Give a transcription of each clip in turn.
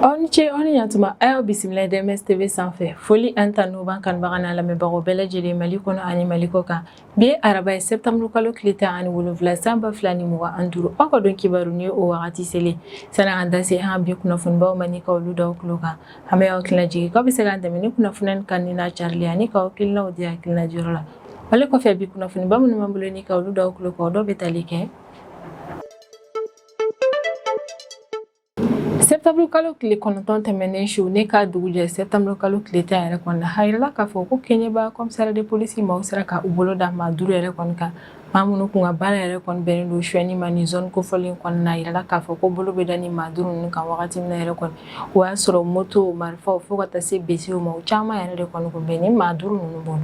Aw ni ce, aw ni ɲantuma. A y'aw bisimila DMS TV sanfɛ. Foli ani tanu b'an kanubaga n'a lamɛnbagaw bɛɛ lajɛlen, Mali kɔnɔ ani Mali kɔ kan. Bi ye araba ye, septembre kalo tile 17, san 2025. Aw ka don kibaru ni o wagati selen. Sani an da se an bi kunnafonibaw ma ni ka olu d'aw tulo kan, an bɛ aw hakilina jigin k'aw bɛ se k'an dɛmɛ ni kunnafoniya kanuni n'a carili ani k'aw hakilinaw di hakilina jɔyɔrɔ la. Ale kɔfɛ, bi kunnafoniba minnu b'an bolo ni ka olu d'aw tulo kan, o dɔw bɛ tali kɛ: septembre kalo tile 9 tɛmɛnen su ne ka dugujɛ, septembre kalo tile 10 yɛrɛ kɔni na, a yirala k'a fɔ ko Keɲeba commissariat de police maaw sera ka u bolo da maa duuru yɛrɛ kɔni kan, maa minnu kun ka baara yɛrɛ kɔni bɛnnen don suyɛnni ma nin zone kofɔlen kɔnɔna na. A yirala k'a fɔ ko bolo bɛ da ni maa duuru ninnu kan wagati min na yɛrɛ kɔni, o y'a sɔrɔ moto, marifaw, fo ka taa se besew ma, o caman yɛrɛ de kɔni kun bɛ ni maa duuru ninnu bolo.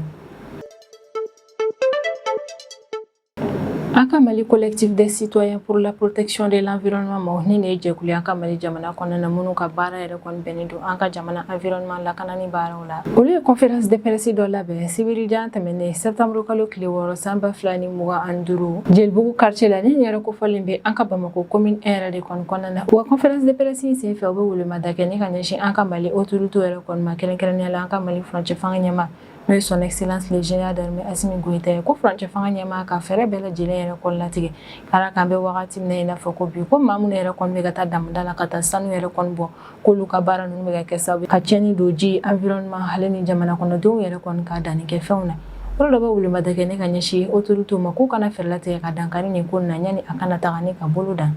An ka Mali Collectif des citoyens pour la protection de l'environnement maaw, ni nin ye jɛkulu ye an ka Mali jamana kɔnɔna na, minnu ka baara yɛrɛ kɔni bɛnnen don an ka jamana environnement lakanani baaraw la, olu ye conférence de presse dɔ labɛn sibirijan tɛmɛnen, septembre kalo tile 6, san 2025, Jelibugu quartier la, ni yɛrɛ kofɔlen bɛ an ka Bamakɔ commune 1 yɛrɛ de kɔni kɔnɔna na. U ka conférence de presse in senfɛ, u bɛ welemada kɛ ni ka ɲɛsin an ka Mali autorité yɛrɛ kɔni ma, kɛrɛnkɛrɛnnenya la an ka Mali furancɛ fanga ɲɛmaa, n'o ye Son Excellence le général d'armée Assimi Goïta ye, ko furancɛ fanga ɲɛmaa ka fɛɛrɛ bɛɛ lajɛlen yɛrɛ kɔni latigɛ ka d'a kan, an bɛ wagati min na i n'a fɔ ko bi, ko maa minnu yɛrɛ kɔni bɛ ka taa damada la ka taa sanu yɛrɛ kɔni bɔ, k'olu ka baara ninnu bɛ ka kɛ sababu ka tiɲɛni don ji, environnement, ale ni jamana kɔnɔdenw yɛrɛ kɔni ka danni kɛ fɛnw na. O de bɛ welemada kɛ ne ka ɲɛsin autorité ma, k'u kana fɛɛrɛ latigɛ ka dankari nin ko na yanni a kana taga ni ka bolo dan.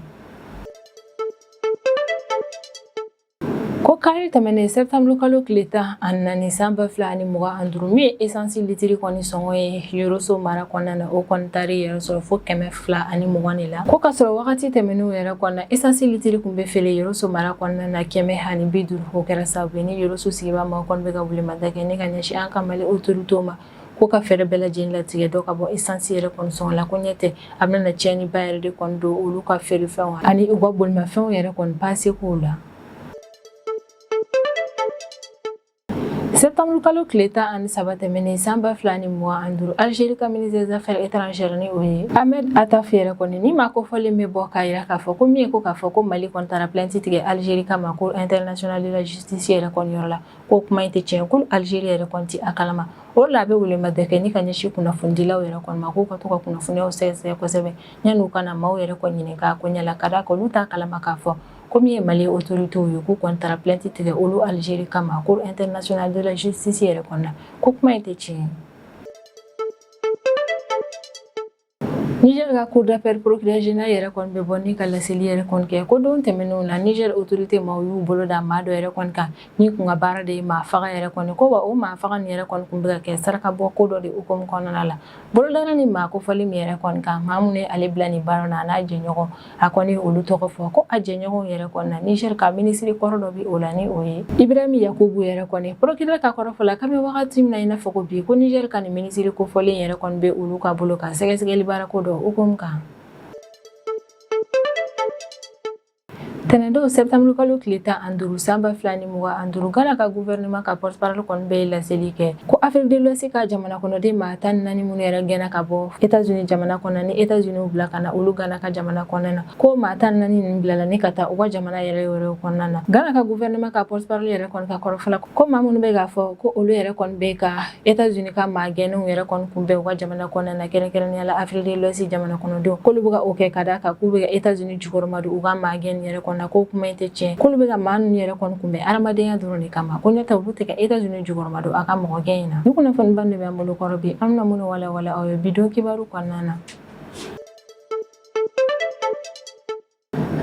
Ko kari tɛmɛnen, septembre kalo tile 14, san 2025, min ye essence litiri kɔni sɔngɔ ye Yoroso mara kɔnɔna na, o kɔni taari yɛrɛ sɔrɔ fo 220 de la. Ko ka sɔrɔ wagati tɛmɛnenw yɛrɛ kɔnɔna, essence litiri kun bɛ feere Yoroso mara kɔnɔna na 150. O kɛra sababu ye ni Yoroso sigibaa maaw kɔni bɛ ka welemada kɛ ne ka ɲɛsin an ka Mali autorité ma, ko ka fɛɛrɛ bɛɛ lajɛlen latigɛ dɔ ka bɔ essence yɛrɛ kɔni sɔngɔ la, ko ɲɛ tɛ a bɛna tiɲɛniba yɛrɛ de kɔni don olu ka feerefɛnw ani u ka bolimafɛnw yɛrɛ kɔni pase kow la. Septembre kalo tile 13 tɛmɛnen, san 2025, Algérie ka ministre des Affaires étrangères, ni o ye Ahmed Attaf yɛrɛ kɔni, ni maa kofɔlen bɛ bɔ k'a yira k'a fɔ ko min ye ko k'a fɔ ko Mali kɔni taara plainte tigɛ Algérie kama Cour internationale de la justice yɛrɛ kɔni yɔrɔ la, ko kuma in tɛ tiɲɛ, ko Algérie yɛrɛ kɔni tɛ a kalama. O la, a bɛ welemada kɛ ni ka ɲɛsin kunnafonidilaw yɛrɛ kɔni ma, k'u ka to ka kunnafoniyaw sɛgɛsɛgɛ kosɛbɛ yanni u kana maaw yɛrɛ kɔni ɲininka a ko ɲɛ la, ka d'a kan olu t'a kalama k'a fɔ ko min ye Mali autorités ye, k'u kɔni taara plainte tigɛ olu Algérie kama Cour internationale de la justice yɛrɛ kɔnɔ na, ko kuma in tɛ tiɲɛ ye. Niger ka cour d'appel procureur général yɛrɛ kɔni bɛ bɔ ni ka laseli yɛrɛ kɔni kɛ ko don tɛmɛnenw na, Niger autorité maaw y'u bolo da maa dɔ yɛrɛ kɔni kan ni kun ka baara de ye maa faga yɛrɛ kɔni ko, wa o maa faga nin yɛrɛ kɔni kun bɛ ka kɛ saraka bɔ ko dɔ de hukumu kɔnɔna la. Bolodara ni maa kofɔlen min yɛrɛ kɔni kan, maa minnu ye ale bila nin baara na, a n'a jɛɲɔgɔn, a kɔni olu tɔgɔ fɔ ko a jɛɲɔgɔnw yɛrɛ kɔni na, Niger ka minisiri kɔrɔ dɔ bɛ o la, ni o ye Ibrahim Yakubu yɛrɛ kɔni. Procureur ka kɔrɔfɔ la, k'an bɛ wagati min na i n'a fɔ ko bi, ko Niger ka nin minisiri kofɔlen yɛrɛ kɔni bɛ olu ka bolo kan sɛgɛsɛgɛli baara ko dɔ hukumu kan. Tɛnɛndon, septembre kalo tile 15, san 2025, Ghana ka gouvernement ka porte-parole kɔni bɛ laseli kɛ ko Afrique de l'Ouest ka jamana kɔnɔden maa 14 minnu yɛrɛ gɛnna ka bɔ États-Unis jamana kɔnɔ, ni États-Unis bila ka na olu Ghana ka jamana kɔnɔna na, ko maa 14 ninnu bilala ni ka taa u ka jamana yɛrɛ wɛrɛw kɔnɔna na. Ghana ka gouvernement ka porte-parole yɛrɛ kɔni ka kɔrɔfɔ la, ko maa minnu bɛ k'a fɔ ko olu yɛrɛ kɔni bɛ ka États-Unis ka maa gɛnnenw yɛrɛ kɔni kunbɛn u ka jamana kɔnɔna na, kɛrɛnkɛrɛnnenya la Afrique de l'Ouest jamana kɔnɔdenw, k'olu bɛ ka o kɛ ka d'a kan k'u bɛ ka États-Unis jukɔrɔma don u ka maa gɛn yɛrɛ kɔni na, ko kuma in tɛ tiɲɛ, k'olu bɛ ka maa ninnu yɛrɛ kɔni kunbɛn adamadenya dɔrɔn de kama, ko n'o tɛ olu tɛ ka États-Unis jukɔrɔma don a ka mɔgɔ gɛn in na. Ni kunnafoniba de bɛ an bolo kɔrɔ bi, an bɛna minnu walawala aw ye bi don kibaru kɔnɔna na.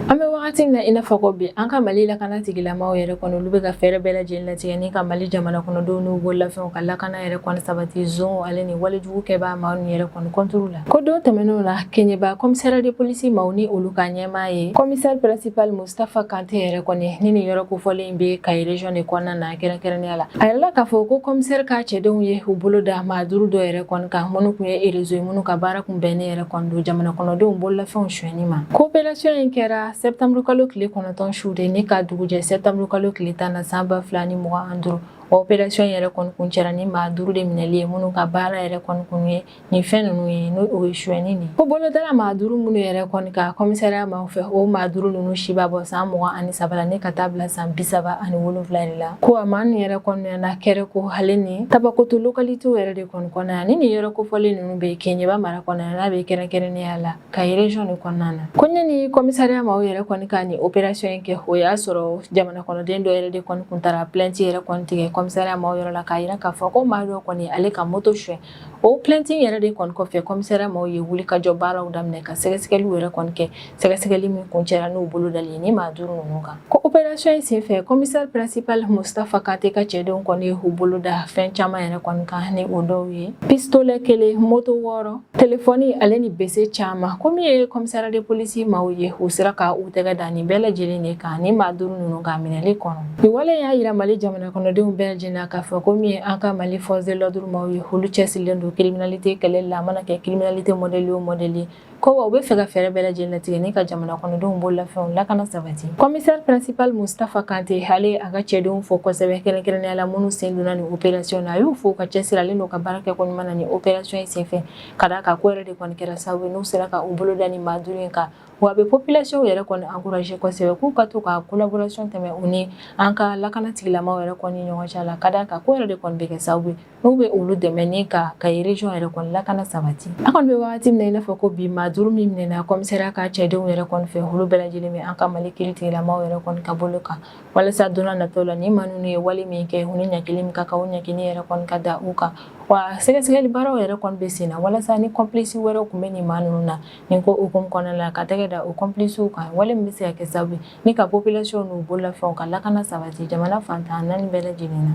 An bɛ wagati min na i n'a fɔ ko bi, an ka Mali lakana tigilamaw yɛrɛ kɔni, olu bɛ ka fɛɛrɛ bɛɛ lajɛlen latigɛ ni ka Mali jamana kɔnɔdenw n'u bololafɛnw ka lakana yɛrɛ kɔni sabati zon ale ni walejugu kɛbaa maa ninnu yɛrɛ kɔni kɔnturu la. Ko don tɛmɛnenw na, Keɲeba commissariat de police maaw, ni olu ka ɲɛmaa ye commissaire principal Mustafa Kante yɛrɛ kɔni, ni nin yɔrɔ kofɔlen bɛ Kayi région de kɔnɔna na kɛrɛnkɛrɛnnenya la, a yirala k'a fɔ ko commissaire ka cɛdenw ye u bolo da maa duuru dɔ yɛrɛ kɔni kan, minnu tun ye réseau ye, minnu ka baara kun bɛnnen yɛrɛ kɔni don jamana kɔnɔdenw bololafɛnw sonyɛni ma. Ko opération in kɛra septembre kalo tile 9 su de ni ka dugujɛ septembre kalo tile 10 na, san 2025. Wa opération yɛrɛ kɔni kuncɛra ni maa 5 de minɛli ye, minnu ka baara yɛrɛ kɔni kun ye nin fɛn ninnu ye, n'o o ye suyɛni nin. Ko bolo dara maa 5 minnu yɛrɛ kɔni kan commissariat maaw fɛ, o maa 5 ninnu si b'a bɔ san 23 la ni ka taa bila san 37 de la. Ko a maa ninnu yɛrɛ kɔni nana Kɛrɛko ale ni Tabakoto localité yɛrɛ de kɔni kɔnɔna na. Ni nin yɔrɔ kofɔlen ninnu bɛ Keɲeba mara kɔnɔna na, n'a bɛ kɛrɛnkɛrɛnnenya la Kayi région de kɔnɔna na. Ko ɲani commissariat maaw yɛrɛ kɔni ka nin opération in kɛ, o y'a sɔrɔ jamana kɔnɔden dɔ yɛrɛ de kɔni kun taara plainte yɛrɛ kɔni tigɛ commissariat maaw yɔrɔ la, k'a yira k'a fɔ ko maa dɔ kɔni ale ka moto suɲɛ. O plainte yɛrɛ de kɔni kɔfɛ, commissariat maaw ye wuli ka jɔ baaraw daminɛ ka sɛgɛsɛgɛliw yɛrɛ kɔni kɛ, sɛgɛsɛgɛli min kuncɛra n'u bolo dali ye ni maa 5 ninnu kan. Ko opération in senfɛ, commissaire principal Mustafa Kante ka cɛdenw kɔni ye u bolo da fɛn caman yɛrɛ kɔni kan, ni o dɔw ye pistolet kelen, moto 6, telefɔni ale ni bese caman. Ko min ye commissariat de police maaw ye, u sera ka u tɛgɛ da nin bɛɛ lajɛlen de kan ni maa 5 ninnu ka minɛli kɔnɔ. Nin wale y'a yira Mali jamana kɔnɔdenw bɛɛ lajɛlen na k'a fɔ ko min ye an ka Mali force de l'ordre maaw ye, olu cɛsirilen don criminalité kɛlɛli la, a mana kɛ criminalité modèle o modèle ye. Ko wa u bɛ fɛ ka fɛɛrɛ bɛɛ lajɛlen latigɛ ni ka jamana kɔnɔdenw bololafɛnw lakana sabati. Commissaire principal Mustafa Kante, ale a ka cɛdenw fo kosɛbɛ, kɛrɛnkɛrɛnnenya la minnu sen donna nin opération na. A y'u fo ka cɛsiri ale n'u ka baara kɛ ko ɲuman na nin opération in senfɛ, ka d'a kan ko yɛrɛ de kɔni kɛra sababu ye n'u sera ka u bolo da ni maa 5 in kan. Wa a bɛ population yɛrɛ kɔni encourager kosɛbɛ k'u ka to ka collaboration tɛmɛ u ni an ka lakana tigilamaw yɛrɛ kɔni ɲɔgɔn cɛ la, ka d'a kan ko yɛrɛ de kɔni bɛ kɛ sababu ye n'u bɛ olu dɛmɛ ni ka Kayi région yɛrɛ kɔni lakana sabati. An kɔni bɛ wagati min na i n'a fɔ ko bi, maa 5 min minɛna commissariat ka cɛdenw yɛrɛ kɔni fɛ, olu bɛɛ lajɛlen bɛ an ka Mali kiiritigilamaw yɛrɛ kɔni ka bolo kan, walasa don n'a nataw la, ni maa ninnu ye wale min kɛ, u ni ɲangili min ka kan, o ɲangili yɛrɛ kɔni ka da u kan. Wa sɛgɛsɛgɛli baaraw yɛrɛ kɔni bɛ sen na walasa ni complice wɛrɛw tun bɛ nin maa ninnu na nin ko hukumu kɔnɔna la, ka tɛgɛ da o complice kan, wale min bɛ se ka kɛ sababu ye ni ka population n'u bololafɛnw ka lakana sabati jamana fan 14 bɛɛ lajɛlen na.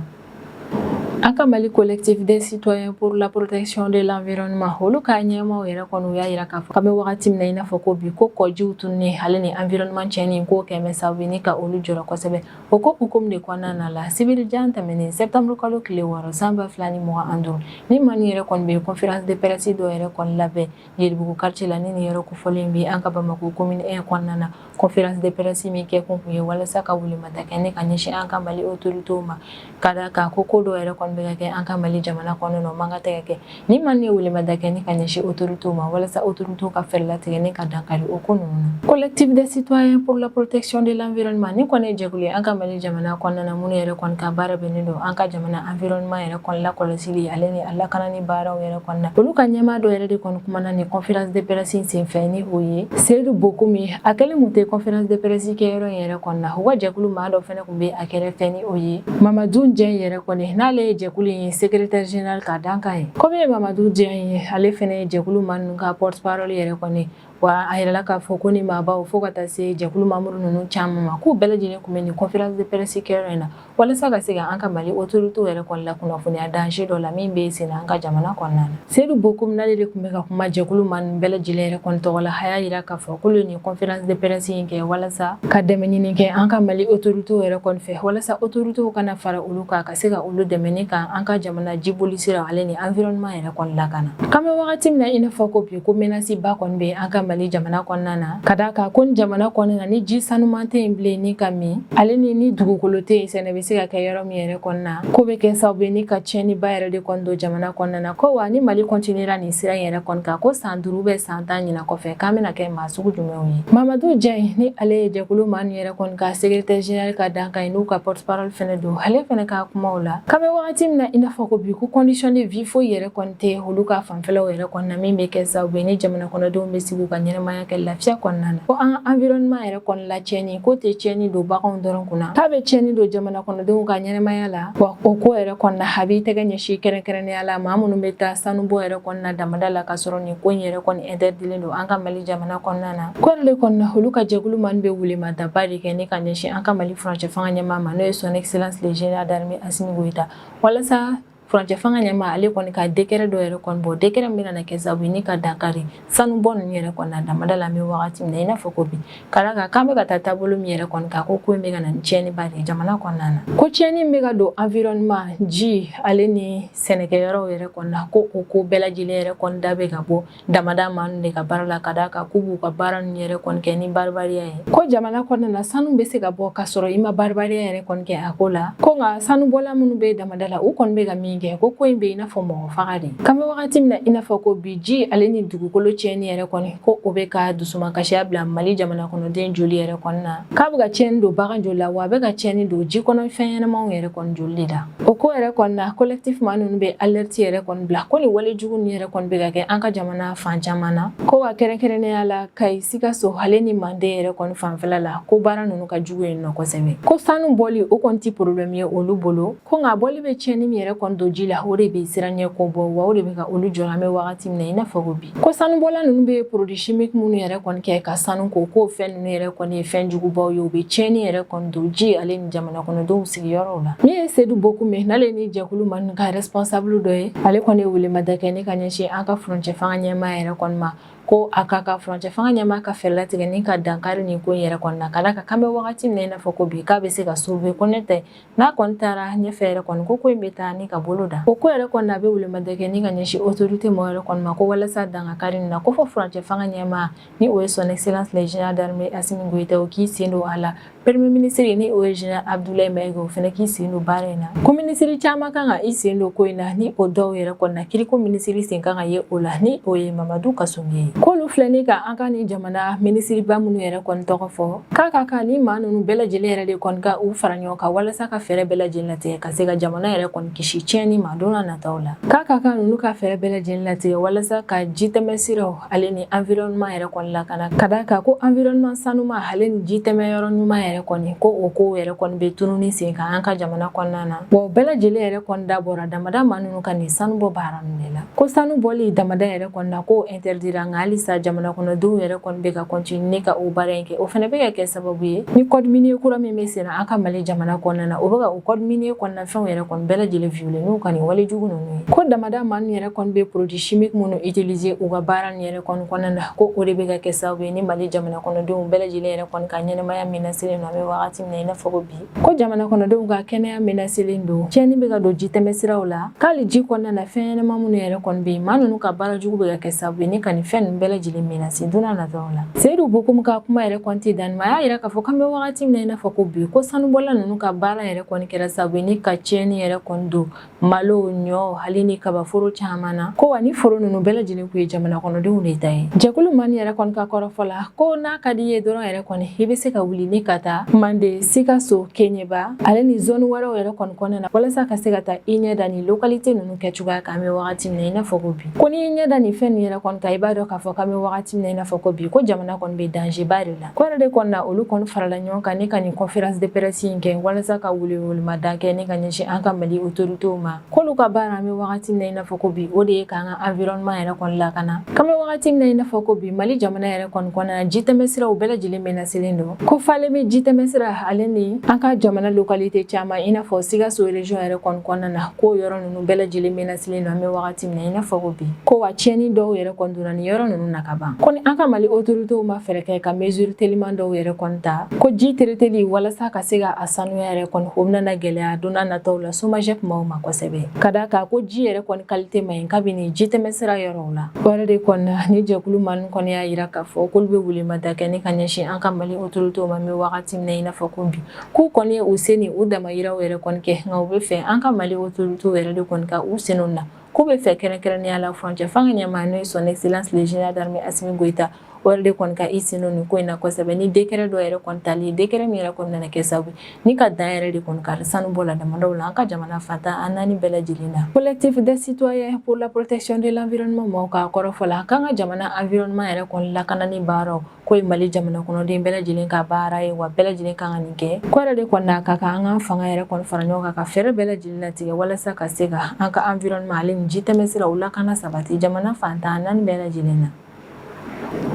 An ka Mali Collectif des citoyens pour la protection de l'environnement, olu ka ɲɛmaaw yɛrɛ kɔni u y'a yira k'a fɔ k'an bɛ wagati min na i n'a fɔ ko bi, ko kɔjiw tununi ale ni environnement tiɲɛni k'o kɛn bɛ sababu ye ni ka olu jɔrɔ kosɛbɛ. O ko hukumu de kɔnɔna na la, sibiri jan tɛmɛnen, septembre kalo tile 6 san 2025, ni maa nin yɛrɛ kɔni bɛ conférence de presse dɔ yɛrɛ kɔni labɛn Jelibugu quartier la, ni nin yɔrɔ kofɔlen bɛ an ka Bamakɔ commune 1 kɔnɔna na. Conférence de presse min kɛ kun kun ye walasa ka welemada kɛ ne ka ɲɛsin an ka Mali autorités ma, ka d'a kan ko ko dɔw yɛrɛ kɔni bɛ ka kɛ an ka Mali jamana kɔnɔna na, o man ka tɛ ka kɛ. Ni maa nin ye welemada kɛ ne ka ɲɛsin autorités ma walasa autorités ka fɛɛrɛ latigɛ ne ka dankari o ko ninnu na. Collectif des citoyens pour la protection de l'environnement ni kɔni ye jɛkulu ye an ka Mali jamana kɔnɔna na, minnu yɛrɛ kɔni ka baara bɛnnen don an ka jamana environnement yɛrɛ kɔni lakɔlɔsili ale ni a lakanani baaraw yɛrɛ kɔni na. Olu ka ɲɛmaa dɔ yɛrɛ de kɔni kumana ni conférence de presse in senfɛ, ni o ye Seyidu Bokum ye. A kɛlen kun tɛ conférence de presse kɛyɔrɔ in yɛrɛ kɔni na, u ka jɛkulu maa dɔ fɛnɛ kun bɛ a kɛrɛfɛ, ni o ye Mamadu Jɛn yɛrɛ kɔni, n'ale ye jɛkulu in secrétaire général ka dankan ye. Komi ye Mamadu Jɛn ye, ale fɛnɛ ye jɛkulu maa ninnu ka porte parole yɛrɛ kɔni. Wa a yirala k'a fɔ ko ni maabaw fo ka taa se jɛkulu membre ninnu caman ma, k'u bɛɛ lajɛlen kun bɛ nin conférence de presse kɛyɔrɔ in na walasa ka se ka an ka Mali autorités yɛrɛ kɔni la kunnafoniya danger dɔ la min bɛ sen na an ka jamana kɔnɔna na. Seyidu Bokum, n'ale de tun bɛ ka kuma jɛkulu maa ninnu bɛɛ lajɛlen yɛrɛ kɔni tɔgɔ la, a y'a yira k'a fɔ k'olu ye nin conférence de presse in kɛ walasa ka dɛmɛ ɲini kɛ an ka Mali autorités yɛrɛ kɔni fɛ, walasa autorités kana fara olu kan ka se ka olu dɛmɛ ni ka an ka jamana jiboli sira ale ni environnement yɛrɛ kɔni lakana. K'an bɛ wagati min na i n'a fɔ ko bi, ko menace ba kɔni bɛ an ka Mali jamana kɔnɔna na, ka d'a kan ko ni jamana kɔnɔna na, ni ji sanuman tɛ yen bilen ni ka min, ale ni dugukolo tɛ yen sɛnɛ bɛ se ka kɛ yɔrɔ min yɛrɛ kɔnɔna, ko bɛ kɛ sababu ye ni ka tiɲɛniba yɛrɛ de kɔni don jamana kɔnɔna na. Ko wa ni Mali continuera nin sira in yɛrɛ kɔni kan, ko san 5 bɛ san 10 ɲinan kɔfɛ, k'an bɛna kɛ maa sugu jumɛnw ye? Mamadu Jɛn, ni ale ye jɛkulu maa ninnu yɛrɛ kɔni ka secrétaire général ka dankan ye, n'u ka porte parole fɛnɛ don, ale fɛnɛ ka kumaw la, k'an bɛ wagati min na i n'a fɔ ko bi, ko condition de vie foyi yɛrɛ kɔni tɛ olu ka fanfɛlaw yɛrɛ kɔnɔna min bɛ kɛ sababu ye ni jamana kɔnɔdenw bɛ sigi u ka ɲɛnamaya kɛ lafiya kɔnɔna na. Ko an ka environnement yɛrɛ kɔni la tiɲɛni ko tɛ tiɲɛni don baganw dɔrɔn kunna, k'a bɛ tiɲɛni don jamana kɔnɔdenw ka ɲɛnamaya la. Wa o ko yɛrɛ kɔnɔna, a b'i tɛgɛ ɲɛsin kɛrɛnkɛrɛnnenya la maa minnu bɛ taa sanubɔ yɛrɛ kɔnɔna damada la, ka sɔrɔ nin ko in yɛrɛ kɔni interdilen don an ka Mali jamana kɔnɔna na. Ko yɛrɛ de kɔnɔna, olu ka jɛkulu maa bɛ welemadaba de kɛ ni ka ɲɛsin an ka Mali furancɛ fanga ɲɛmaa ma, n'o ye Son Excellence le Général d'armée Assimi Goïta, walasa Furancɛ fanga ɲɛmaa ale kɔni ka décret dɔ yɛrɛ kɔni bɔ, décret min bɛna na kɛ sababu ye ni ka dankari sanubɔ ninnu yɛrɛ kɔni na damada la. An bɛ wagati min na i n'a fɔ ko bi, ka d'a kan k'an bɛ ka taa taabolo min yɛrɛ kɔni kan, ko in bɛ ka na ni tiɲɛniba de ye jamana kɔnɔna na. Ko tiɲɛni bɛ ka don environnement, ji ale ni sɛnɛkɛyɔrɔw yɛrɛ kɔni na, ko o ko bɛɛ lajɛlen yɛrɛ kɔni da bɛ ka bɔ damada maa ninnu de ka baara la, ka d'a kan k'u b'u ka baara ninnu yɛrɛ kɔni kɛ ni baribariya ye. Ko jamana kɔnɔna na, sanu bɛ se ka bɔ ka sɔrɔ i ma baribariya yɛrɛ kɔni kɛ a ko la. Ko nka sanubɔla minnu bɛ damada la, u kɔni bɛ ka min kɛ, ko in bɛ i n'a fɔ mɔgɔ faga de. K'an bɛ wagati min na i n'a fɔ ko bi, ji ale ni dugukolo tiɲɛni yɛrɛ kɔni, ko o bɛ ka dusumakasiya bila Mali jamana kɔnɔden joli yɛrɛ kɔni na, k'a bɛ ka tiɲɛni don bagan joli la, wa a bɛ ka tiɲɛni don ji kɔnɔ fɛn ɲɛnamaw yɛrɛ kɔni joli de la. O ko yɛrɛ kɔni na, collectif maa ninnu bɛ alerte yɛrɛ kɔni bila ko nin wale jugu ninnu yɛrɛ kɔni bɛ ka kɛ an ka jamana fan caman na, ko wa kɛrɛnkɛrɛnnenya la Kayi, Sikaso ale ni Manden yɛrɛ kɔni fanfɛla la, ko baara ninnu ka jugu yen nɔ kosɛbɛ. Ko sanu bɔli, o kɔni ti problème ye olu bolo, ko nka bɔli bɛ tiɲɛni min yɛrɛ kɔni don ji la, o de bɛ siran ɲɛ ko bɔ, wa o de bɛ ka olu jɔrɔ an bɛ wagati min na i n'a fɔ ko bi. Ko sanubɔla ninnu bɛ produit chimique minnu yɛrɛ kɔni kɛ ka sanu ko, k'o fɛn ninnu yɛrɛ kɔni ye fɛn jugubaw ye, u bɛ tiɲɛni yɛrɛ kɔni don ji ale ni jamana kɔnɔdenw sigiyɔrɔw la. Min ye Sedu Bokum ye, n'ale ni jɛkulu maa ninnu ka responsable dɔ ye, ale kɔni ye welemada kɛ ni ka ɲɛsin an ka furancɛ fanga ɲɛmaa yɛrɛ kɔni ma, ko a ka ka furancɛ fanga ɲɛmaa ka fɛɛrɛ latigɛ ni ka dankari nin ko in yɛrɛ kɔni na, ka d'a kan k'an bɛ wagati min na i n'a fɔ ko bi, k'a bɛ se ka sauver, ko ne tɛ n'a kɔni taara ɲɛfɛ yɛrɛ kɔni, ko in bɛ taa ni ka bolo da. O ko yɛrɛ kɔni, a bɛ welemada kɛ ni ka ɲɛsin autorité mɔgɔ yɛrɛ kɔni ma, ko walasa dankari nin na, ko fɔ furancɛ fanga ɲɛmaa, ni o ye son excellence le général d'armée Assimi Goïta, o k'i sen don a la, premier ministre, ni o ye général Abdoulaye Maïga, o fana k'i sen don baara in na. Ko minisiri caman kan ka i sen don ko in na, ni o dɔw yɛrɛ kɔni na, kiriko minisiri sen kan ka ye o la, ni o ye Mamadu Kassogué ye. K'olu filɛ ni ka an ka nin jamana minisiriba minnu yɛrɛ kɔni tɔgɔ fɔ, k'a ka kan ni maa ninnu bɛɛ lajɛlen yɛrɛ de kɔni ka u fara ɲɔgɔn kan walasa ka fɛɛrɛ bɛɛ lajɛlen latigɛ ka se ka jamana yɛrɛ kɔni kisi tiɲɛni ma don n'a nataw la. K'a ka kan ninnu ka fɛɛrɛ bɛɛ lajɛlen latigɛ walasa ka jitɛmɛsiraw ale ni environnement yɛrɛ kɔni lakana, ka d'a kan ko environnement sanuma ale ni jitɛmɛyɔrɔ ɲuman yɛrɛ kɔni, ko o ko yɛrɛ kɔni bɛ tununi sen kan an ka jamana kɔnɔna na. Wa o bɛɛ lajɛlen yɛrɛ kɔni da bɔra damada maa ninnu ka nin sanubɔ baara ninnu de la. Ko sanu bɔli damada yɛrɛ kɔni na, k'o interdira, nka halisa jamana kɔnɔdenw yɛrɛ kɔni bɛ ka continuer ka o baara in kɛ. O fana bɛ ka kɛ sababu ye ni code minier kura min bɛ senna an ka Mali jamana kɔnɔna na, o bɛ ka o code minier kɔnɔna fɛnw yɛrɛ kɔni bɛɛ lajɛlen violer n'u ka nin wale jugu ninnu ye. Ko damada maa ninnu yɛrɛ kɔni bɛ produit chimique minnu utiliser u ka baara ninnu yɛrɛ kɔni kɔnɔna na, ko o de bɛ ka kɛ sababu ye ni Mali jamana kɔnɔdenw bɛɛ lajɛlen yɛrɛ kɔni ka ɲɛnamaya menacelen don an bɛ wagati min na i n'a fɔ ko bi. Ko jamana kɔnɔdenw ka kɛnɛya menacelen don, tiɲɛni bɛ ka don jitɛmɛsiraw la, k'ale ji kɔnɔna na fɛn ɲɛnama minnu yɛrɛ kɔni bɛ yen, maa ninnu ka baara jugu bɛ ka kɛ sababu ye ni ka nin fɛn ninnu bɛɛ lajɛlen menacer don n'a nataw la. Seyidu Bokum ka kuma yɛrɛ kɔni tɛ dan nin ma, a y'a yira k'a fɔ k'an bɛ wagati min na i n'a fɔ ko bi, ko sanubɔla ninnu ka baara yɛrɛ kɔni kɛra sababu ye ni ka tiɲɛni yɛrɛ kɔni don malo, ɲɔ hali ni kabaforo caman na, ko wa ni foro ninnu bɛɛ lajɛlen kun ye jamana kɔnɔdenw de ta ye. Jɛkulu maa nin yɛrɛ kɔni ka kɔrɔfɔ la, ko n'a ka di i ye dɔrɔn yɛrɛ kɔni, i bɛ se ka wuli ni ka taa Mande, Sikaso, Keɲeba ale ni zone wɛrɛw yɛrɛ kɔni kɔnɔna na walasa ka se ka taa i ɲɛ da nin localité ninnu kɛcogoya kan an bɛ wagati min na i n'a fɔ ko bi. Ko n'i ɲɛ da nin fɛn ninnu yɛrɛ kɔni kan, i b'a dɔn k'a fɔ k'an bɛ wagati min na i n'a fɔ ko bi, ko jamana kɔni bɛ danger ba de la. Ko yɛrɛ de kɔni na, olu kɔni farala ɲɔgɔn kan ni ka nin conférence de presse in kɛ walasa ka welewelemada kɛ ni ka ɲɛsin an ka Mali autorités ma, k'olu ka baara an bɛ wagati min na i n'a fɔ ko bi, o de ye k'an ka environnement yɛrɛ kɔni lakana. K'an bɛ wagati min na i n'a fɔ ko bi, Mali jamana yɛrɛ kɔni kɔnɔna na, jitɛmɛsiraw bɛɛ lajɛlen menacelen don. Ko Falémé jitɛmɛsira ale ni an ka jamana localité caman i n'a fɔ Sikaso région yɛrɛ kɔni kɔnɔna na, k'o yɔrɔ ninnu bɛɛ lajɛlen menacelen don an bɛ wagati min na i n'a fɔ ko bi. Ko wa tiɲɛni dɔw yɛrɛ kɔni donna nin yɔrɔ ninnu na ka ban. Ko ni an ka Mali autorités ma fɛɛrɛ kɛ ka mesure teliman dɔw yɛrɛ kɔni ta, ko ji traiteli walasa ka se ka a sanuya yɛrɛ kɔni, o bɛna gɛlɛya don n'a nataw la SOMAGEP maaw ma kosɛbɛ, ka d'a kan ko ji yɛrɛ kɔni qualité man ɲi kabini ji tɛmɛsira yɔrɔw la. O yɛrɛ de kɔni na, ni jɛkulu maa ninnu kɔni y'a yira k'a fɔ k'olu bɛ welemada kɛ ni ka ɲɛsin an ka Mali autorités ma an bɛ wagati min na i n'a fɔ ko bi, k'u kɔni ye u se ni u damayiraw yɛrɛ kɔni kɛ, nka u bɛ fɛ an ka Mali autorités yɛrɛ de kɔni ka u sen na. K'u bɛ fɛ kɛrɛnkɛrɛnnenya la furancɛ fanga ɲɛmaa, n'o ye son excellence le général d'armée Assimi Goïta, o yɛrɛ de kɔni ka i sen don nin ko in na kosɛbɛ ni décret dɔ yɛrɛ kɔni tali, décret min yɛrɛ kɔni nana kɛ sababu ni ka dan yɛrɛ de kɔni kari sanu bɔ la damadaw la an ka jamana fan 14 bɛɛ lajɛlen na. Collectif des citoyens pour la protection de l'environnement maaw ka kɔrɔfɔ la, k'an ka jamana environnement yɛrɛ kɔni lakanani baaraw, k'o ye Mali jamana kɔnɔden bɛɛ lajɛlen ka baara ye, wa bɛɛ lajɛlen kan ka nin kɛ. Ko yɛrɛ de kɔni na, ka kan an ka fanga yɛrɛ kɔni fara ɲɔgɔn kan ka fɛɛrɛ bɛɛ lajɛlen latigɛ walasa ka se ka an ka environnement ale ni ji tɛmɛsiraw lakana sabati jamana fan 14 bɛɛ lajɛlen na.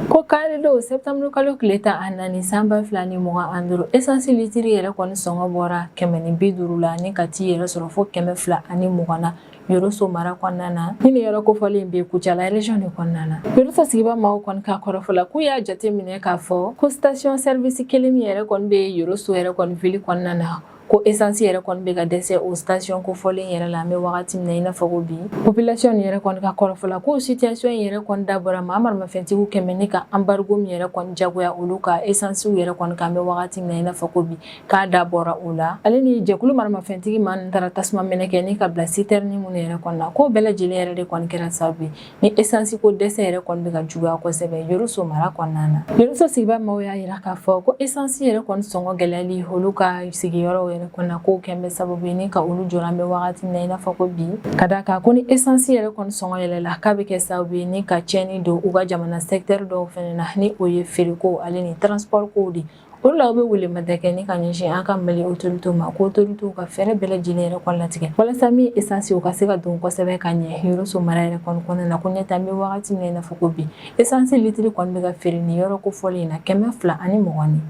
Ko karidon septembre kalo tile 14 san 2025, essence litiri yɛrɛ kɔni sɔngɔ bɔra 150 la ni ka t'i yɛrɛ sɔrɔ fo 220 na Yoroso mara kɔnɔna na. Ni nin yɔrɔ kofɔlen bɛ Kucala région de kɔnɔna na. Yoroso sigibaa maaw kɔni ka kɔrɔfɔ la, k'u y'a jateminɛ k'a fɔ ko station service kelen min yɛrɛ kɔni bɛ Yoroso yɛrɛ kɔni ville kɔnɔna na, ko essence yɛrɛ kɔni bɛ ka dɛsɛ o station kofɔlen yɛrɛ la an bɛ wagati min na i n'a fɔ ko bi. Population nin yɛrɛ kɔni ka kɔrɔfɔ la, k'o situation yɛrɛ kɔni dabɔra maa maramafɛntigiw kɛmɛ ni ka embargo min yɛrɛ kɔni jagoya olu ka essence yɛrɛ kɔni kan an bɛ wagati min na i n'a fɔ ko bi, k'a dabɔra o la. Ale ni jɛkulu maramafɛntigi maa ninnu taara tasuma mɛnɛ kɛ ni ka bila citerne minnu yɛrɛ kɔni na, k'o bɛɛ lajɛlen yɛrɛ de kɔni kɛra sababu ye ni essence ko dɛsɛ yɛrɛ kɔni bɛ ka juguya kosɛbɛ Yoroso mara kɔnɔna na. Yoroso sigibaa maaw y'a jira k'a fɔ ko essence yɛrɛ kɔni sɔngɔ gɛlɛyali olu ka sigiyɔrɔw yɛrɛ kɔni na, k'o kɛn bɛ sababu ye ni ka olu jɔrɔ an bɛ wagati min na i n'a fɔ ko bi, ka d'a kan ko ni essence yɛrɛ kɔni sɔngɔ yɛlɛla, k'a bɛ kɛ sababu ye ni ka tiɲɛni don u ka jamana secteur dɔw fɛnɛ na, ni o ye feereko ale ni transport kow de. O la u bɛ welemada kɛ ni ka ɲɛsin an ka Mali autorités ma, ko autorités ka fɛɛrɛ bɛɛ lajɛlen yɛrɛ kɔni latigɛ walasa min essence o ka se ka don kosɛbɛ ka ɲɛ Yoroso mara yɛrɛ kɔni kɔnɔna na. Ko ɲɛ tɛ an bɛ wagati min na i n'a fɔ ko bi, essence litiri kɔni bɛ ka feere nin yɔrɔ kofɔlen in na 220.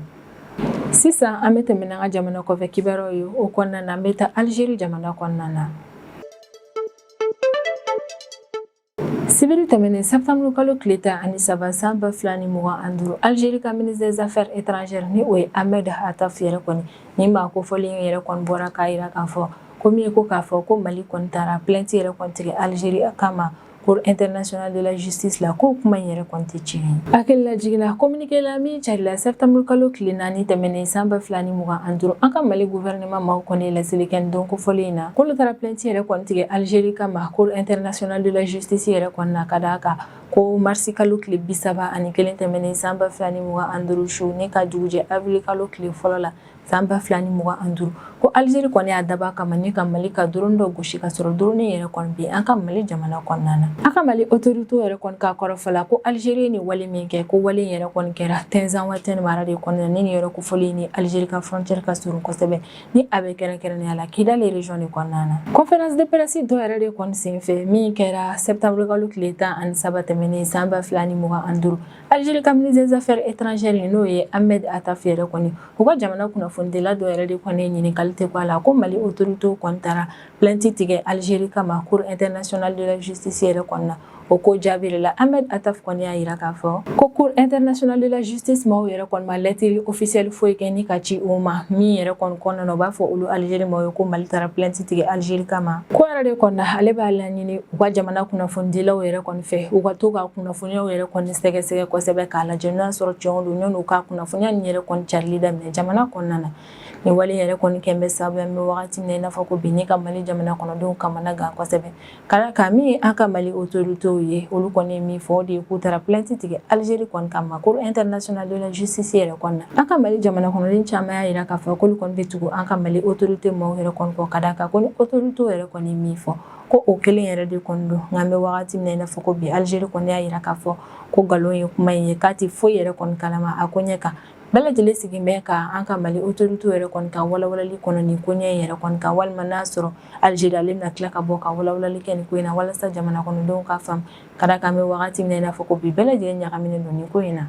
Sisan an bɛ tɛmɛ n'an ka jamana kɔfɛ kibaruyaw ye. O kɔnɔna na, an bɛ taa Algérie jamana kɔnɔna na. Sibiri tɛmɛnen septembre kalo tile 13 san 2025, Algérie ka ministre des affaires étrangères, ni o ye Ahmed Attaf yɛrɛ kɔni, ni maa kofɔlen yɛrɛ kɔni bɔra k'a jira k'a fɔ ko min ye ko k'a fɔ ko Mali kɔni taara plainte yɛrɛ kɔni tigɛ Algérie kama Cour internationale de la justice la, k'o kuma in yɛrɛ kɔni tɛ tiɲɛ ye. Hakililajigin na, communiqué la min carila septembre kalo tile 4 tɛmɛnen san 2025, an ka Mali gouvernement maaw kɔni ye laseli kɛ nin don kofɔlen in na, k'olu taara plainte yɛrɛ kɔni tigɛ Algérie kama Cour internationale de la justice yɛrɛ kɔni na, ka d'a kan ko marisi kalo tile 31 tɛmɛnen san 2025 su ni ka dugujɛ avril kalo tile fɔlɔ la san 2025, ko Algérie kɔni y'a dab'a kama ni ka Mali ka drone dɔ gosi, ka sɔrɔ drone yɛrɛ kɔni bɛ an ka Mali jamana kɔnɔna na. An ka Mali autorité yɛrɛ kɔni ka kɔrɔfɔ la, ko Algérie ni wale min kɛ, ko wale yɛrɛ kɔni kɛra Tinzaouatène mara de kɔnɔna, ni nin yɔrɔ kofɔlen ni Algérie ka frontière ka surun kosɛbɛ, ni a bɛ kɛrɛnkɛrɛnnenya la Kidal région de kɔnɔna na. Conférence de presse dɔ yɛrɛ de kɔni senfɛ min kɛra septembre kalo tile 13 tɛmɛnen san 2025, Algérie ka ministre des affaires étrangères, n'o ye Ahmed Attaf yɛrɛ kɔni, u ka jamana kunnafonidila dɔ yɛrɛ de kɔni ye ɲininkali tɛ a la ko Mali autorité kɔni taara plainte tigɛ Algérie kama Cour internationale de la justice yɛrɛ kɔni na. O ko jaabi la, Ahmed Attaf kɔni y'a jira k'a fɔ ko Cour internationale de la justice maaw yɛrɛ kɔni ma lettre officielle foyi kɛ ni ka ci u ma min yɛrɛ kɔni kɔnɔna na u b'a fɔ olu Algérie maaw ye ko Mali taara plainte tigɛ Algérie kama. Ko yɛrɛ de kɔni na, ale b'a laɲini u ka jamana kunnafonidilaw yɛrɛ kɔni fɛ, u ka to ka kunnafoniyaw yɛrɛ kɔni sɛgɛsɛgɛ kosɛbɛ k'a lajɛ n'a sɔrɔ tiɲɛ don, yanni u ka kunnafoniya nin yɛrɛ kɔni carili daminɛ jamana kɔnɔna na. Nin wale yɛrɛ kɔni kɛn bɛ sababu ye an bɛ wagati min na i n'a fɔ ko bi, ni ka Mali jamana kɔnɔdenw kamana gan kosɛbɛ, ka d'a kan min ye an ka Mali autorités ye, olu kɔni ye min fɔ, o de ye k'u taara plainte tigɛ Algérie kɔni kama Cour internationale de la justice yɛrɛ kɔni na. An ka Mali jamana kɔnɔden caman y'a jira k'a fɔ k'olu kɔni bɛ tugu an ka Mali autorités maaw yɛrɛ kɔni kɔ, ka d'a kan ko ni autorités yɛrɛ kɔni ye min fɔ, ko o kelen yɛrɛ de kɔni don. Nka an bɛ wagati min na i n'a fɔ ko bi, Algérie kɔni y'a jira k'a fɔ ko nkalon ye kuma in ye, k'a tɛ foyi yɛrɛ kɔni kalama a ko ɲɛ kan. Bɛɛ lajɛlen sigin bɛ ka an ka Mali autorités yɛrɛ kɔni ka walawalali kɔnɔ nin ko ɲɛ yɛrɛ kɔni kan, walima n'a sɔrɔ Algérie ale bɛna tila ka bɔ ka walawalali kɛ nin ko in na walasa jamana kɔnɔdenw ka faamu, ka d'a kan an bɛ wagati min na i n'a fɔ ko bi, bɛɛ lajɛlen ɲagaminen don nin ko in na.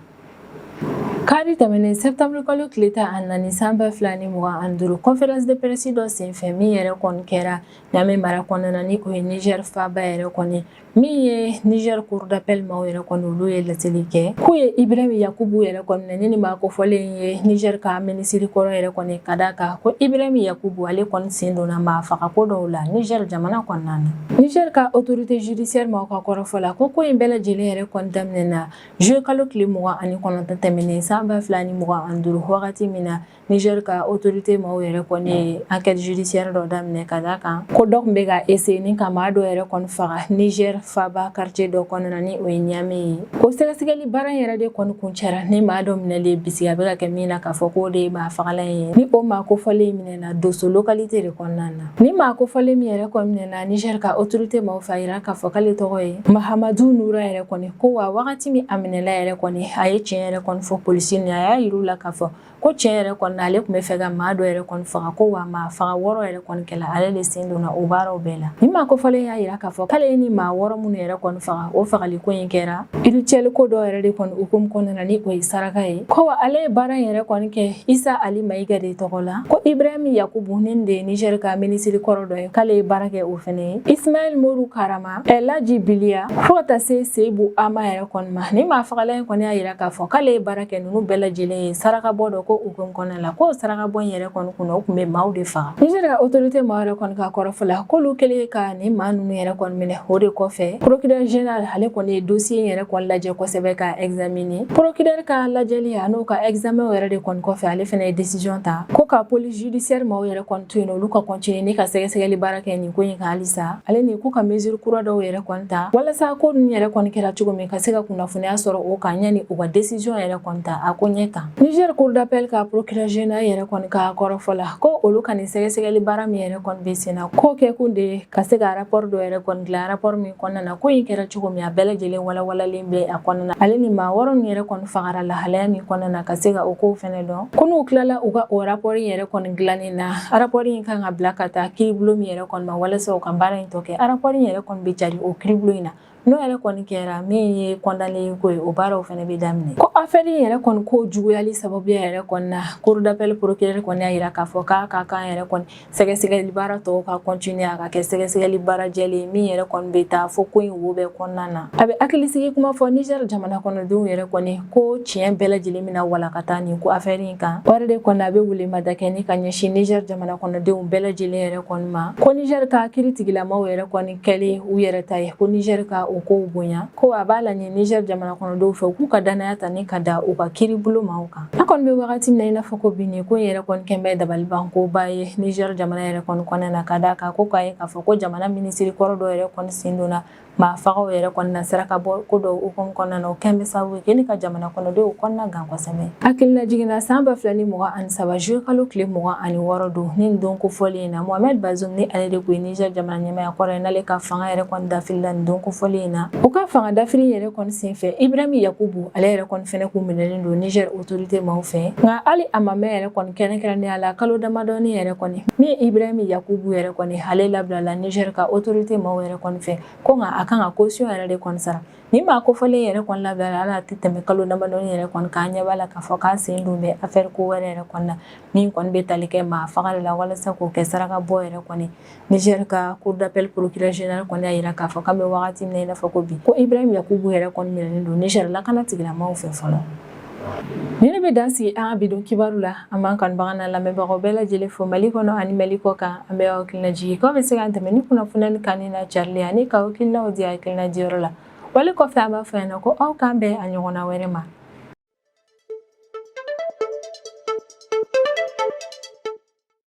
Kari tɛmɛnen septembre kalo tile 14 san 2025, conférence de presse dɔ senfɛ min yɛrɛ kɔni kɛra Niamey mara kɔnɔna na, ni o ye Niger faaba yɛrɛ kɔni, min ye Niger cour d'appel maaw yɛrɛ kɔni, olu ye laseli kɛ k'u ye Ibrahim Yakubu yɛrɛ kɔni minɛ, ni maa kofɔlen ye Niger ka minisiri kɔrɔ yɛrɛ kɔni, ka d'a kan ko Ibrahim Yakubu ale kɔni sen donna maa faga ko dɔw la Niger jamana kɔnɔna na. Niger ka autorité judiciaire maaw ka kɔrɔfɔ la, ko in bɛɛ lajɛlen yɛrɛ kɔni daminɛna juillet kalo tile 29 tɛmɛnen san 2025, wagati min na Niger ka autorité maaw yɛrɛ kɔni ye enquête judiciaire dɔ daminɛ, ka d'a kan ko dɔ tun bɛ ka essayer ni ka maa dɔ yɛrɛ kɔni faga Niger faaba quartier dɔ kɔnɔna na, ni o ye Niamey ye. Ko sɛgɛsɛgɛli baara in yɛrɛ de kɔni kuncɛra ni maa dɔ minɛlen bisigi a bɛ ka kɛ min na k'a fɔ k'o de ye maa fagalan ye, ni o maa kofɔlen minɛna Dosso localité de kɔnɔna na. Ni maa kofɔlen min yɛrɛ kɔni minɛna Niger ka autorité maaw fɛ, a yira k'a fɔ k'ale tɔgɔ ye Mahamadu Nura yɛrɛ kɔni, ko wa wagati min a minɛla yɛrɛ kɔni, a ye tiɲɛ yɛrɛ kɔni fɔ polisi ni a y'a yir'u la k'a fɔ ko tiɲɛ yɛrɛ kɔni ale tun bɛ fɛ ka maa dɔ yɛrɛ kɔni faga, ko wa maa faga 6 yɛrɛ kɔni kɛla, ale de sen donna o baaraw bɛɛ la. Ni maa kofɔlen y'a yira k'a fɔ k'ale ni maa 6 wɔɔrɔ minnu yɛrɛ kɔni faga, o fagaliko in kɛra rituel ko dɔ yɛrɛ de kɔni hukumu kɔnɔna na, ni o ye saraka ye. Ko wa ale ye baara in yɛrɛ kɔni kɛ Isa Ali Mayiga de tɔgɔ la. Ko Ibrahim Yakubu, nin de ye Niger ka minisiri kɔrɔ dɔ ye, k'ale ye baara kɛ o fɛnɛ ye, Ismail Moru Karama, Laji Biliya, fo ka taa se Seyibu Ama yɛrɛ kɔni ma. Ni maa fagala in kɔni y'a yira k'a fɔ k'ale ye baara kɛ ninnu bɛɛ lajɛlen ye sarakabɔ dɔ ko hukumu kɔnɔna la, k'o sarakabɔ in yɛrɛ kɔni kunna, o tun bɛ maaw de faga. Niger ka autorité maaw yɛrɛ kɔni ka kɔrɔfɔ la, k'olu kɛlen ka nin maa ninnu yɛrɛ kɔni minɛ, o de kɔfɛ procureur général ale kɔni ye dossier in yɛrɛ kɔni lajɛ kosɛbɛ ka examiner. Procureur ka lajɛli a n'o ka examen yɛrɛ de kɔni kɔfɛ, ale fana ye décision ta ko ka police judiciaire maaw yɛrɛ kɔni to yen, olu ka continuer ni ka sɛgɛsɛgɛli baara kɛ nin ko in kan halisa, ale ni k'u ka mesure kura dɔw yɛrɛ kɔni ta walasa ko ninnu yɛrɛ kɔni kɛra cogo min, ka se ka kunnafoniya sɔrɔ o kan yanni u ka décision yɛrɛ kɔni ta a ko ɲɛ kan. Niger cour d'appel ka procureur général yɛrɛ kɔni ka kɔrɔfɔ la, ko olu ka nin sɛgɛsɛgɛli baara min yɛrɛ kɔni bɛ sen na, k'o kɛ kun de ka se ka rapport dɔ yɛrɛ kɔni dilan, rapport min kɔnɔna na ko in kɛra cogo min, a bɛɛ lajɛlen walawalalen bɛ a kɔnɔna na, ale ni maa wɔɔrɔ min yɛrɛ kɔni fagara lahalaya min kɔnɔna na, ka se ka o kow fɛnɛ dɔn. Ko n'u tilala u ka o rapport in yɛrɛ kɔni dilanni na, rapport in kan ka bila ka taa kiiribulon min yɛrɛ kɔni ma walasa u ka baara in tɔ kɛ, rapport in yɛrɛ kɔni bɛ cari o kiiribulon in na. N'o yɛrɛ kɔni kɛra, min ye condamné ko ye, o baaraw fɛnɛ bɛ daminɛ. Ko affaire in yɛrɛ kɔni ko juguyali sababuya yɛrɛ kɔni na, cour d'appel procureur kɔni y'a yira k'a fɔ k'a ka kan yɛrɛ kɔni sɛgɛsɛgɛli baara tɔw ka continuer, a ka kɛ sɛgɛsɛgɛli baara jɛlen min yɛrɛ kɔni bɛ taa fo ko in wo bɛɛ kɔnɔna na. A bɛ hakilisigi kuma fɔ Niger jamana kɔnɔdenw yɛrɛ kɔni ko tiɲɛ bɛɛ lajɛlen bɛna walakata nin ko affaire in kan. O yɛrɛ de kɔni, a bɛ welemada kɛ ni ka ɲɛsin Niger jamana kɔnɔdenw bɛɛ lajɛlen yɛrɛ kɔni ma, ko Niger ka kiiri tigilamaw yɛrɛ kɔni kɛlen u yɛrɛ ta ye, ko Niger ka o kow bonya. Ko a b'a laɲini Niger jamana kɔnɔdenw fɛ, u k'u ka danaya ta ni ka da u ka kiiribulon maaw kan. An kɔni bɛ wagati min na i n'a fɔ ko bi, nin ko in yɛrɛ kɔni kɛn bɛ dabalibankoba ye Niger jamana yɛrɛ kɔni kɔnɔna na, ka d'a kan ko k'a ye k'a fɔ ko jamana minisiri kɔrɔ dɔ yɛrɛ kɔni sen donna maa fagaw yɛrɛ kɔni na saraka bɔ ko dɔw hukumu kɔnɔna na. O kɛn bɛ sababu ye ni ka jamana kɔnɔdenw kɔnɔna gan kosɛbɛ. Hakilina jiginna san 2023 juillet kalo tile 26 don, ni don ko fɔlen in na, Mohamed Bazoum, ni ale de kun ye Niger jamana ɲɛmaaya kɔrɔ ye, n'ale ka fanga yɛrɛ kɔni dafirila nin don ko fɔlen in na. O ka fanga dafiri yɛrɛ kɔni senfɛ, Ibrahim Yakubu, ale yɛrɛ kɔni fɛnɛ kun minɛlen don Niger autorité maaw fɛ. Nka hali a ma mɛn yɛrɛ kɔni, kɛrɛnkɛrɛnnenya la kalo damadɔni yɛrɛ kɔni, min Ibrahim Yakubu yɛrɛ kɔni, ale labilala Niger ka autorité maaw yɛrɛ kɔni fɛ, ko nka a kan ka caution yɛrɛ de kɔni sara. Ni maa kofɔlen yɛrɛ kɔni labilala, ala tɛ tɛmɛ kalo damadɔni yɛrɛ kɔni k'an ɲɛ b'a la k'a fɔ k'a sen don bɛ affaire ko wɛrɛ yɛrɛ kɔni na, min kɔni bɛ tali kɛ maa faga de la walasa k'o kɛ saraka bɔ yɛrɛ kɔni. Niger ka cour d'appel procureur général kɔni y'a yira k'a fɔ k'an bɛ wagati min na i n'a fɔ ko bi, ko Ibrahim Yakubu yɛrɛ kɔni minɛnen don Niger lakana tigilamaaw fɛ fɔlɔ. Nin de bɛ dan sigi an ka bi don kibaru la. An b'an kanubaga n'a lamɛnbagaw bɛɛ lajɛlen fo Mali kɔnɔ ani Mali kɔ kan. An bɛ aw hakilina jigin k'aw bɛ se k'an dɛmɛ ni kunnafoniya kanuni n'a carili ani k'aw hakilinaw di hakilina diyɔrɔ la. Wale kɔfɛ, an b'a fɔ ɲɛna ko aw k'an bɛn a ɲɔgɔnna wɛrɛ ma.